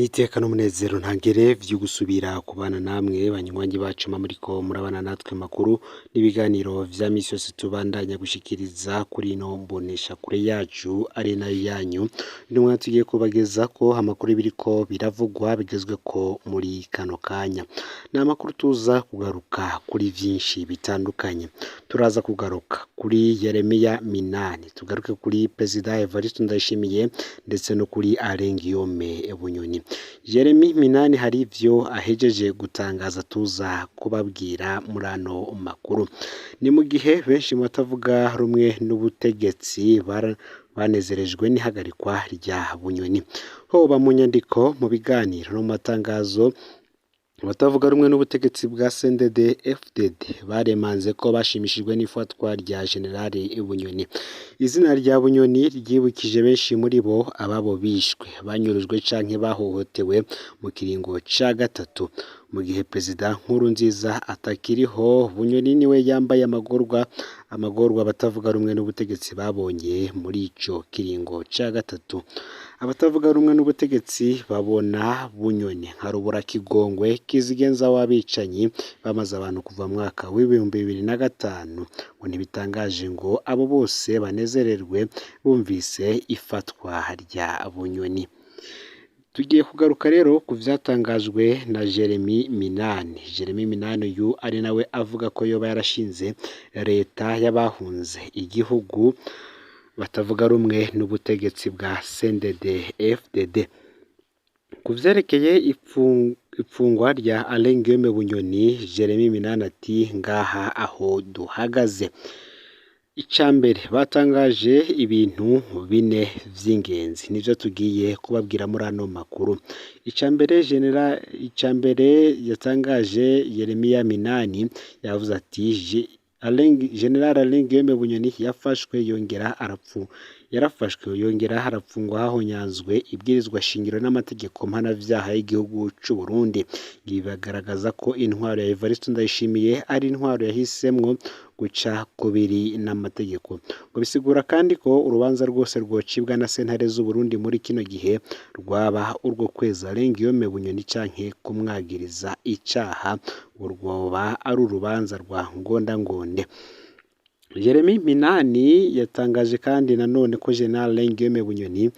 N'iteka n'umunezero ntangere vyo gusubira kubana namwe banywanyi bacu muriko murabana natwe makuru n'ibiganiro vya misi yose tubandanya gushikiriza kuri ino mboneshakure yacu ari nayo yanyu. Intumwa tugiye kubagezako amakuru biriko biravugwa bigezweko muri kano kanya. Ni amakuru tuza kugaruka kuri vyinshi bitandukanye. Turaza kugaruka kuri Yeremiya Minani, tugaruke kuri Perezida Evariste Ndayishimiye ndetse no kuri Alain Guillaume Bunyoni. Jeremy Minani hari ivyo ahejeje gutangaza tuza kubabwira muri ano makuru. Ni mu gihe benshi mu batavuga rumwe n'ubutegetsi banezerejwe n'ihagarikwa rya Bunyoni. Hoba mu nyandiko, mu biganiro no mu matangazo, abatavuga rumwe n'ubutegetsi bwa CNDD FDD baremanze ko bashimishijwe n'ifatwa rya General Bunyoni. Izina rya Bunyoni ryibukije benshi muri bo ababo bishwe, banyurujwe canke bahohotewe mu kiringo ca gatatu. Mu gihe Perezida Nkurunziza atakiriho, Bunyoni niwe yambaye amagorwa abatavuga rumwe n'ubutegetsi babonye muri ico kiringo ca gatatu. Abatavuga rumwe n'ubutegetsi babona Bunyoni nka Ruburakigongwe kizigenza w'abicanyi bamaze abantu kuva mu mwaka w'2005. Ngo ntibitangaje ngo abo bose banezererwe bumvise ifatwa rya Bunyoni. Tugiye kugaruka rero ku vyatangajwe na Jeremy Minani. Jeremy Minani uyu ari nawe avuga ko yoba yarashinze leta y'abahunze igihugu batavuga rumwe n'ubutegetsi bwa CNDD FDD. Ku vyerekeye ifungwa rya Alain Guillaume Bunyoni, Jeremy Minani ati ngaha aho duhagaze. Ica mbere batangaje ibintu bine vy'ingenzi nivyo tugiye kubabwira muri ano makuru. Ica mbere yatangaje Yeremiya Minani yavuze ati General Alain Guillaume Bunyoni yafashwe yongera arapfu yarafashwe yongera harapfungwa hahonyanzwe ibwirizwa shingiro n'amategeko mpanavyaha y'igihugu c'u Burundi. Ibi bagaragaza ko intwaro ya Evariste Ndayishimiye ari intwaro yahisemwo guca kubiri n'amategeko. Ngo bisigura kandi ko urubanza rwose rwocibwa na sentare z'u Burundi muri kino gihe rwaba urwo kweza Alain Guillaume Bunyoni canke kumwagiriza icaha, ngo rwoba ari urubanza rwa ngondangonde. Jeremy Minani yatangaje kandi nanone ko General Alain Guillaume Bunyoni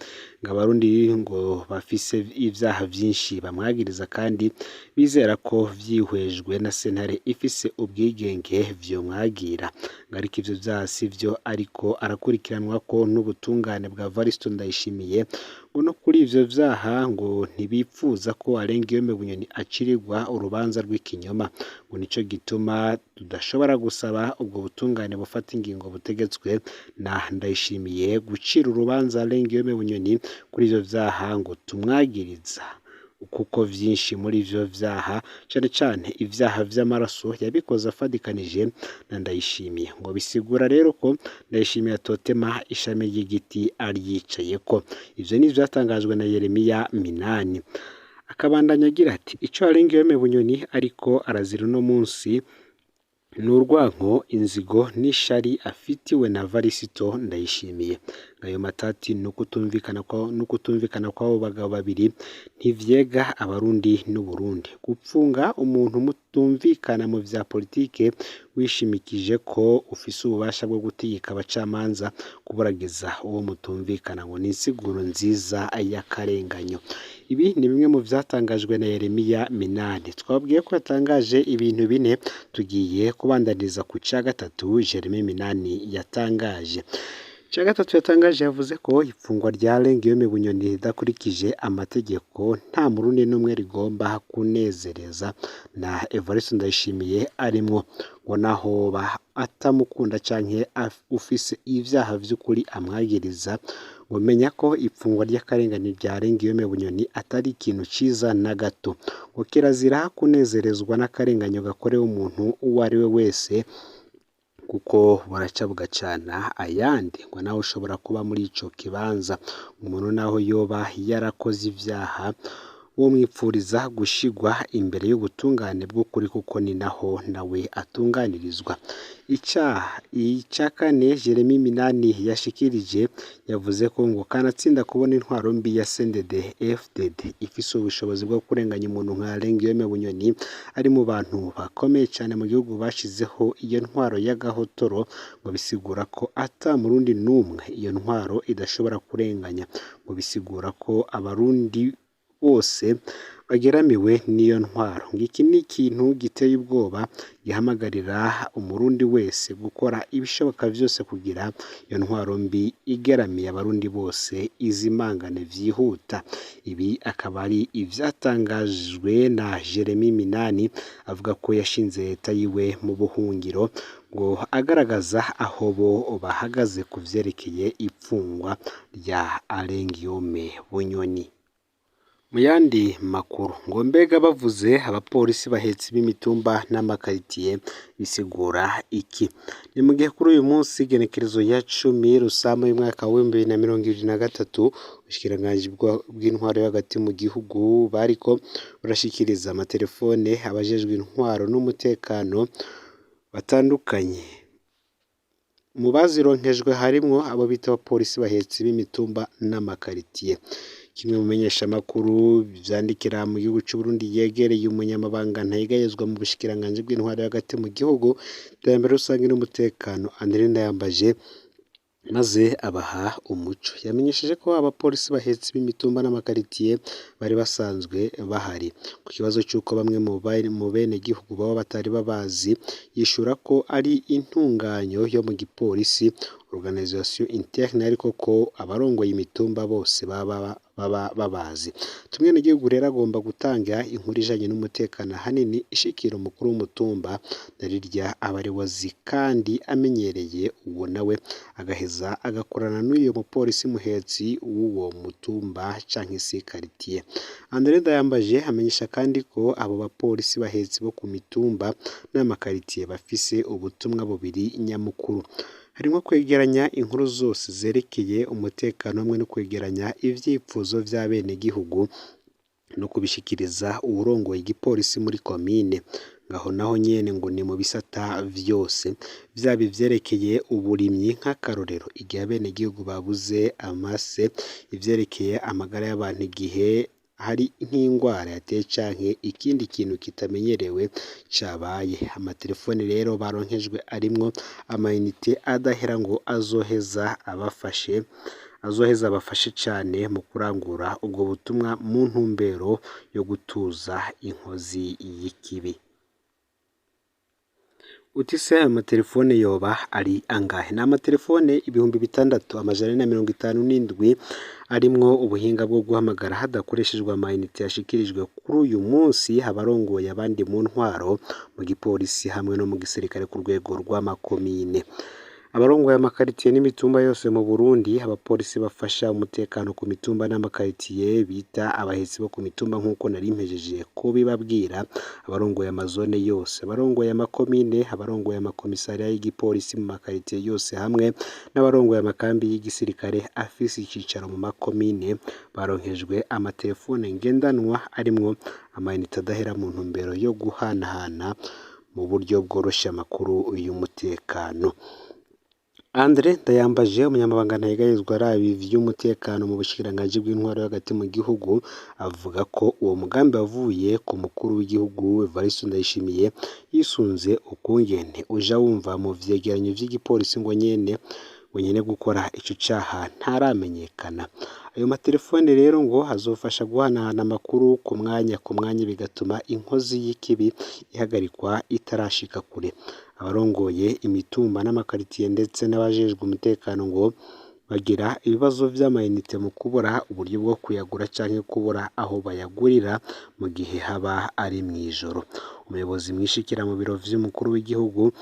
ngo abarundi ngo bafise ivyaha vyinshi bamwagiriza kandi bizera ko vyihwejwe na sentare ifise ubwigenge vyomwagira. Ngo ariko ivyo vyaha sivyo ariko arakurikiranwa ko n'ubutungane bwa Evariste Ndayishimiye. Ngo no kuri ivyo vyaha ngo ntibipfuza ko Alain Guillaume Bunyoni acirirwa urubanza rw'ikinyoma. Ngo nico gituma tudashobora gusaba ubwo butungane bufata ingingo butegetswe na Ndayishimiye gucira urubanza Alain Guillaume Bunyoni kuri ivyo vyaha ngo tumwagiriza, kuko vyinshi muri ivyo vyaha cane cane ivyaha vy'amaraso yabikoze afadikanije na Ndayishimiye. Ngo bisigura rero ko Ndayishimiye atotema ishami ry'igiti aryicayeko. Ivyo ni ivyatangajwe na Yeremiya Minani. Akabandanya agira ati ico Alain Guillaume Bunyoni ariko arazira uno munsi ni urwanko, inzigo n'ishari afitiwe na Varisito Ndayishimiye. Ayo matati n'ukutumvikana kw'abo bagabo babiri ntivyega abarundi n'Uburundi. Gupfunga umuntu mutumvikana mu vya politike wishimikije ko ufise ububasha bwo gutegeka abacamanza kuburagiza uwo mutumvikana ngo ni insiguro nziza y'akarenganyo. Ibi ni bimwe mu vyatangajwe na Yeremiya Minani. Twababwiye ko yatangaje ibintu bine, tugiye kubandaniza ku ca gatatu Jeremy Minani yatangaje. Ica gatatu yatangaje yavuze ko ifungwa rya Alain Guillaume Bunyoni ridakurikije amategeko nta murundi n'umwe rigomba kunezereza na Evariste Ndayishimiye arimwo. Ngo nahoba atamukunda canke ufise ivyaha vy'ukuri amwagiriza, ngo menya ko ifungwa ry'akarengane rya Alain Guillaume Bunyoni atari ikintu ciza na gato. Ngo kirazira kunezerezwa n'akarenganyo gakorewe umuntu uwo ari we wese, kuko buraca bugacana ayandi. Ngo nawe ushobora kuba muri ico kibanza, umuntu naho yoba yarakoze ivyaha Uwo mwipfuriza gushigwa imbere y'ubutungane bw'ukuri kuko ni naho nawe atunganirizwa. Ica kane Jeremy Minani yashikirije, yavuze ko ngo kanatsinda kubona intwaro mbi ya CNDD FDD ifise ubushobozi bwo kurenganya umuntu nka Alain Guillaume Bunyoni ari mu bantu bakomeye cane mu gihugu bashizeho iyo ntwaro y'agahotoro, ngo bisigura ko ata murundi n'umwe iyo ntwaro idashobora kurenganya, ngo bisigura ko abarundi bose bageramiwe n'iyo ntwaro. Ngo iki ni ikintu giteye ubwoba gihamagarira umurundi wese gukora ibishoboka vyose kugira iyo ntwaro mbi igeramiye abarundi bose izimangane vyihuta. Ibi akaba ari ivyatangajwe na Jeremy Minani avuga ko yashinze leta yiwe mu buhungiro, ngo agaragaza aho bo bahagaze ku vyerekeye ipfungwa rya Alain Guillaume Bunyoni. Mu yandi makuru, ngo mbega bavuze abapolisi bahetse b'imitumba n'amakaritiye bisigura iki? Ni mu gihe kuri uyu munsi igenekerezo ya 10 Rusama y'umwaka wa 2023, ubushikiranganji bw'intwaro yo hagati mu gihugu bariko barashikiriza amatelefone abajejwe intwaro n'umutekano batandukanye. Mu bazironkejwe harimwo abo bita abapolisi bahetse b'imitumba n'amakaritiye. Kimwe mu menyeshamakuru vyandikira mu gihugu c'Uburundi yegereye umunyamabanga ntayegayezwa mu bushikiranganji bw'intwaro yo hagati mu gihugu, iterambere rusange n'umutekano, André Ndayambaje, maze abaha umuco. Yamenyesheje ko abapolisi bahetse b'imitumba n'amakaritiye bari basanzwe bahari. Ku kibazo c'uko bamwe mu benegihugu baba batari babazi, yishura ko ari intunganyo yo mu gipolisi, organisation interne, ariko ko abarongoye imitumba bose baba babazi. Umwenegihugu rero agomba gutanga inkuru ijanye n'umutekano, ahanini ishikira umukuru w'umutumba na rirya aba ariwe azi kandi amenyereye, uwo nawe agaheza agakorana n'uyo mupolisi muhetsi w'uwo mutumba canke se karitiye. André Ndayambaje amenyesha kandi ko abo bapolisi bahetsi bo ku mitumba n'amakaritiye bafise ubutumwa bubiri nyamukuru, harimwo kwegeranya inkuru zose zerekeye umutekano hamwe no kwegeranya ivyifuzo vy'abenegihugu no kubishikiriza uwurongoye igipolisi muri komine. Ngaho naho nyene ngo ni mu bisata vyose, vyaba ivyerekeye uburimyi nk'akarorero igihe abenegihugu babuze amase, ivyerekeye amagara y'abantu igihe hari nk'ingwara yateye canke ikindi kintu kitamenyerewe cabaye. Amatelefone rero baronkejwe arimwo amayinite adahera ngo azoheza abafashe cane mu kurangura ubwo butumwa mu ntumbero yo gutuza inkozi y'ikibi. Uti se ayo matelefone yoba ari angahe? Ni amatelefone 6457 arimwo ubuhinga bwo guhamagara hadakoreshejwe amayinite, yashikirijwe kuri uyu munsi abarongoye abandi mu ntwaro, mu gipolisi hamwe no mu gisirikare ku rwego rw'amakomine, abarongoye amakaritiye n'imitumba yose mu Burundi, abapolisi bafasha umutekano ku mitumba n'amakaritiye bita abahetsi bo ku mitumba nk'uko nari mpejeje kubibabwira, abarongoye amazone yose, abarongoye amakomine, abarongoye amakomisariya y'igipolisi mu makaritiye yose hamwe n'abarongoye amakambi y'igisirikare afise icicaro mu makomine, baronkejwe amatelefone ngendanwa arimwo amayinite adahera mu ntumbero yo guhanahana mu buryo bworoshe amakuru y'umutekano. André Ndayambaje, umunyamabanga ntayegayezwa araba ivy'umutekano mu bushikiranganji bw'intwaro yo hagati mu gihugu, avuga ko uwo mugambi wavuye ku mukuru w'igihugu Evariste Ndayishimiye, yisunze ukungene uja wumva mu vyegeranyo vy'igipolisi ngo nyene gukora ico caha ntaramenyekana. Ayo matelefone rero ngo azofasha guhanahana amakuru ku mwanya ku mwanya, bigatuma inkozi y'ikibi ihagarikwa itarashika kure. Abarongoye imitumba n'amakaritiye ndetse n'abajejwe umutekano ngo bagira ibibazo vy'amayinite mu kubura uburyo bwo kuyagura canke kubura aho bayagurira mu gihe haba ari mw'ijoro. Umuyobozi mwishikira mu biro vy'umukuru w'igihugu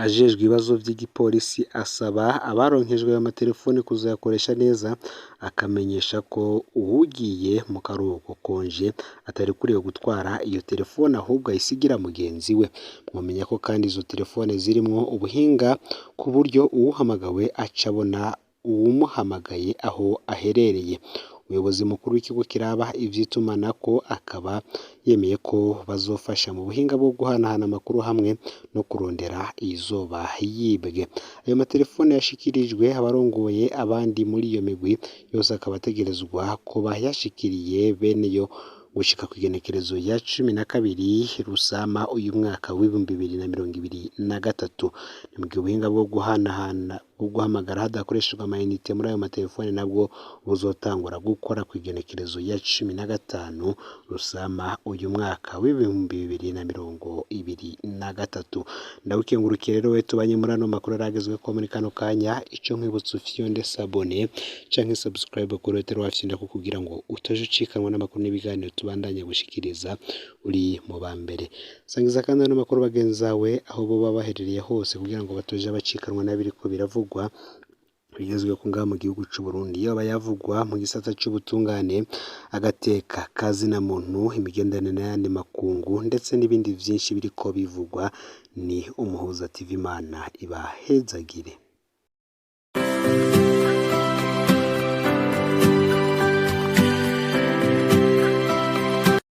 ajejwe ibibazo vy'igipolisi asaba abaronkejwe ayo matelefone kuzoyakoresha neza, akamenyesha ko uwugiye mu karuhuko, congé, atarekuriwe gutwara iyo telefone, ahubwo ayisigira mugenzi we. Mwomenya ko kandi izo telefone zirimwo ubuhinga ku buryo uwuhamagawe aca abona uwumuhamagaye aho aherereye. Umuyobozi mukuru w'ikigo kiraba ivy'itumanako akaba yemeye ko bazofasha mu buhinga bwo guhanahana amakuru hamwe no kurondera izoba yibwe. Ayo matelefone yashikirijwe abarongoye abandi muri iyo migwi yose akaba ategerezwa kuba yashikiriye beneyo gushika kw'igenekerezo ya 12 Rusama uyu mwaka w'2023. Ni mugihe ubuhinga bwo guhanahana bwo guhamagara hadakoreshejwe amayinite muri ayo matelefone nabwo buzotangura gukora kw'igenekerezo ya 15 Rusama uyu mwaka w'2023. Ndagukengurukiye rero we tubanye muri ano makuru aragezweko muri kano kanya. Ico nkwibutsa, ufyonde s'abonner canke subscribe kuri hoteli wafyondako kugira ngo utaja ucikanwa n'amakuru n'ibiganiro tubandanya gushikiriza uri mu ba mbere. Sangiza kandi ano makuru bagenzi bawe aho boba baherereye hose kugira ngo batoja bacikanwa n'abiriko biravugwa bigezweho ngaha mu gihugu c'u Burundi, yoba yavugwa mu gisata c'ubutungane, agateka kazina muntu, imigenderanire n'ayandi makungu, ndetse n'ibindi vyinshi biriko bivugwa. Ni Umuhuza TV. Imana ibahezagire.